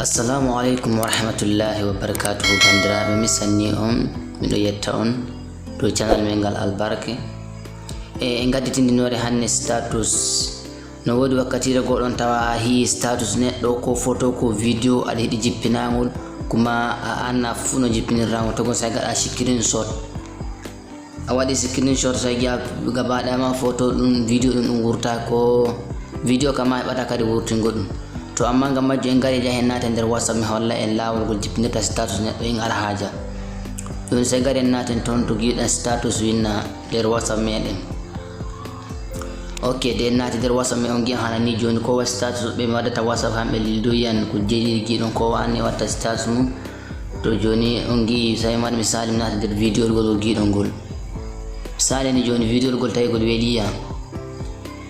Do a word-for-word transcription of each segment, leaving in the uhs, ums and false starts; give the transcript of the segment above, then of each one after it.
Assalamu aleykum wa rahmatullahi wa barakatuhu, banndiraaɓe, mi salmini on, miɗo yetta on dow channel men ngal albarke. E, e ngadditindinoore hannde status, no woodi wakkatiire goo ɗon tawa a hi'i status neɗɗo, ko photo, ko video, aɗa yiɗi jippinangol, kuma a anndaa fuu no jippinirta ngol, to goo sai ngaɗa screenshot. A waɗi screenshot, sai ngi'a gaba ɗaya ma photo ɗum, video ɗum, ɗum wurta ko video kam a heɓata kadi wurtingo ɗum. To amma ngam majjum en ngari njahen naaten nder WhatsApp, mi holla en laawol ngol jippinirta status neɗɗo in alhaaja. Ɗum sai ngari naaten ton to ngi'uɗen status winna nder WhatsApp meɗen. Ok, nde en naati nder WhatsApp meɗen on ngi'an hana ni jooni ko wa status ɓe mi waɗata WhatsApp hamɓe lildoyi an ko jeeɗiɗi ngi'uɗon ko wa anni watta status mum. To jooni on ngi'i, sai mi waɗa misali mi naata nder video ngol ngi'uɗon ngol. Misali ni jooni video ngol tawi ngol weli yam.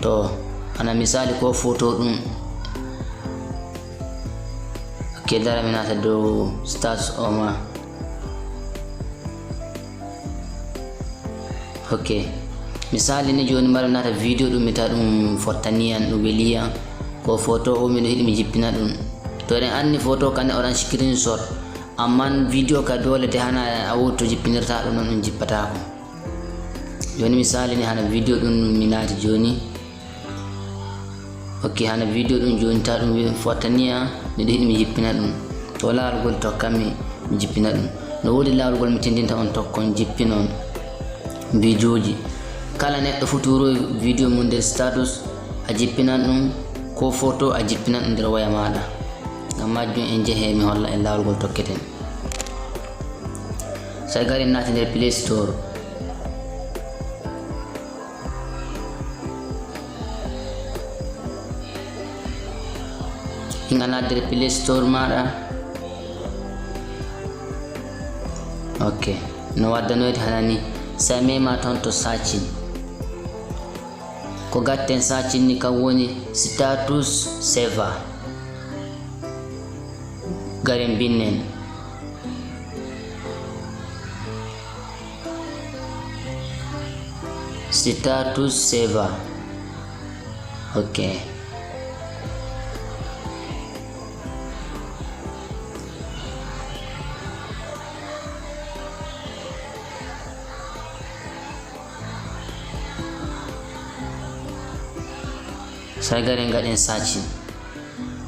To, hana misali ko photo ɗum. Ok, dara mi naata dow status o ma. Ok. Misali ni jooni mbaɗa mi naata video ɗum mi tawa ɗum fottani yam, ɗum weli yam. Ko photo o miɗo yiɗi mi jippina ɗum. To eɗen anndi photo kan o waɗan screenshot. Amman video ka doole de hana a wooto jippinirta ɗum ɗon ɗum jippatako. Jooni misali ni hana video ɗum mi naati jooni. Ok, hana video ɗum jooni ta ɗum wi-, fottani yam, miɗo yiɗi mi jippina ɗum. To laawol ngol tokkammi mi jippina ɗum. No woodi laawol ngol mi tindinta on tokkon jippinon videoji. Kala neɗɗo fu tuuroy video mum nder status, a jippinan ɗum, ko photo a jippinan ɗum nder waya maɗa. Ngam majjum en njehe mi holla en laawol ngol tokketen. Sai ngari naati nder Play Store. In a naati nder Play Store maɗa. Ok. No waddanoyde hana ni. Sai mema ton to searching. Ko gatten searching ni kam woni status saver. Ngaren mbinnen. Status saver. Ok. Sai ngaren ngaɗen searching.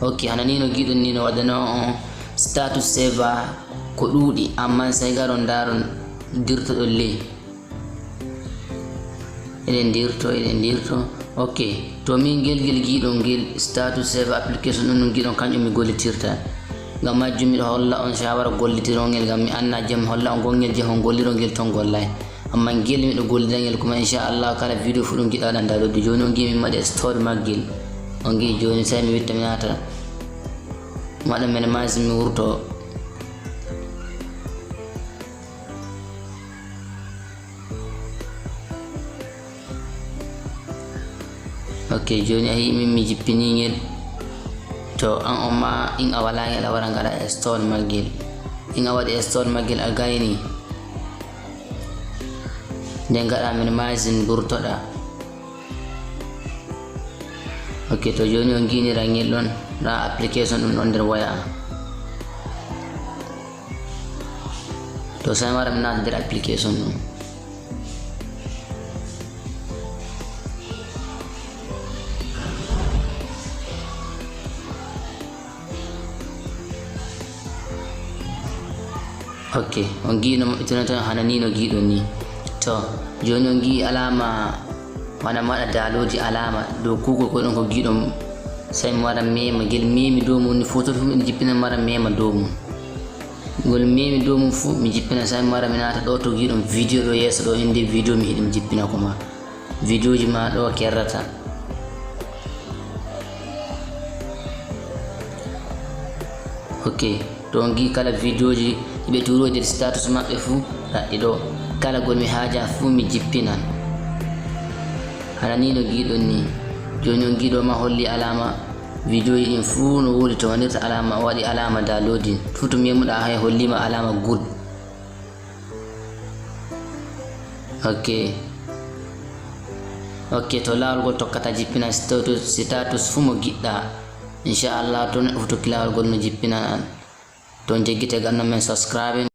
Ok, hana ni no ngi'uɗon ni no waɗana on status saver ko ɗuuɗi, amman sai ngaron ndaron dirtoɗon ley. Eɗen dirto, eɗen dirto. Ok, to min ngel, ngel ngi'uɗon ngel status saver application ɗum no ngi'uɗon kanjum mi gollitirta. Ngam majjum miɗo holla on shawara gollitirongel ngam mi anna jam holla on gongel jehon gollirongel ton gollay. Amman ngel miɗo gollida ngel kuma inchallah kala video fu ɗum ngiɗɗa waɗan download. Jooni on ngi'i min waɗi store maggel. On ngi'i jooni sai mi witta mi naata. Mi waɗa minimize mi wurto. Ok, jooni a yi'i min mi jippini ngel. To an on ma in a wala ngel a wara ngaɗa install maggel. In a waɗi install maggel a gayni. Nden ngaɗa minimize ngurtoɗa. Ok, to jooni on ngi'ini rangel ɗon, nda application ɗum ɗon nder waya an. To sai mi wara mi naata nder application ɗum. Ok, on ngi'i no maɓɓitirta ton hana ni no ngi'uɗon ni. To, jooni on ngi'i alama wano mi waɗa download alama dow kuugol ko ɗon ko ngi'uɗon, sai mi wara mi mema ngel memi dow mum ni foto fu miɗo jippina mi wara mi mema dow mum. Ngol memi dow mum fu mi jippina sai mi wara mi naata ɗo to ngi'uɗon video ɗo yeeso ɗo inde video mi yiɗi mi jippina kuma. Videoji ma ɗo kerrata. Ok, to on ngi'i kala videoji ɗi ɓe tuuroyi nder status maɓɓe fuu, raɗɗi ɗo. Kala ngol mi haaja fuu mi jippinan. Hana ni no ngi'uɗon ni. Jooni on ngi'i ɗo ma holli alama videoji ɗin fuu no woodi to waɗirta alama, o waɗi alama downloading. Fuu to memuɗa hay holli ma alama good. Ok. Ok, to laawol ngol tokkata jippina status, status fuu mo ngiɗɗa. Inchallah, to neɗɗo foto kilawol gol no jippina an. To jeggite ganno men subscribe.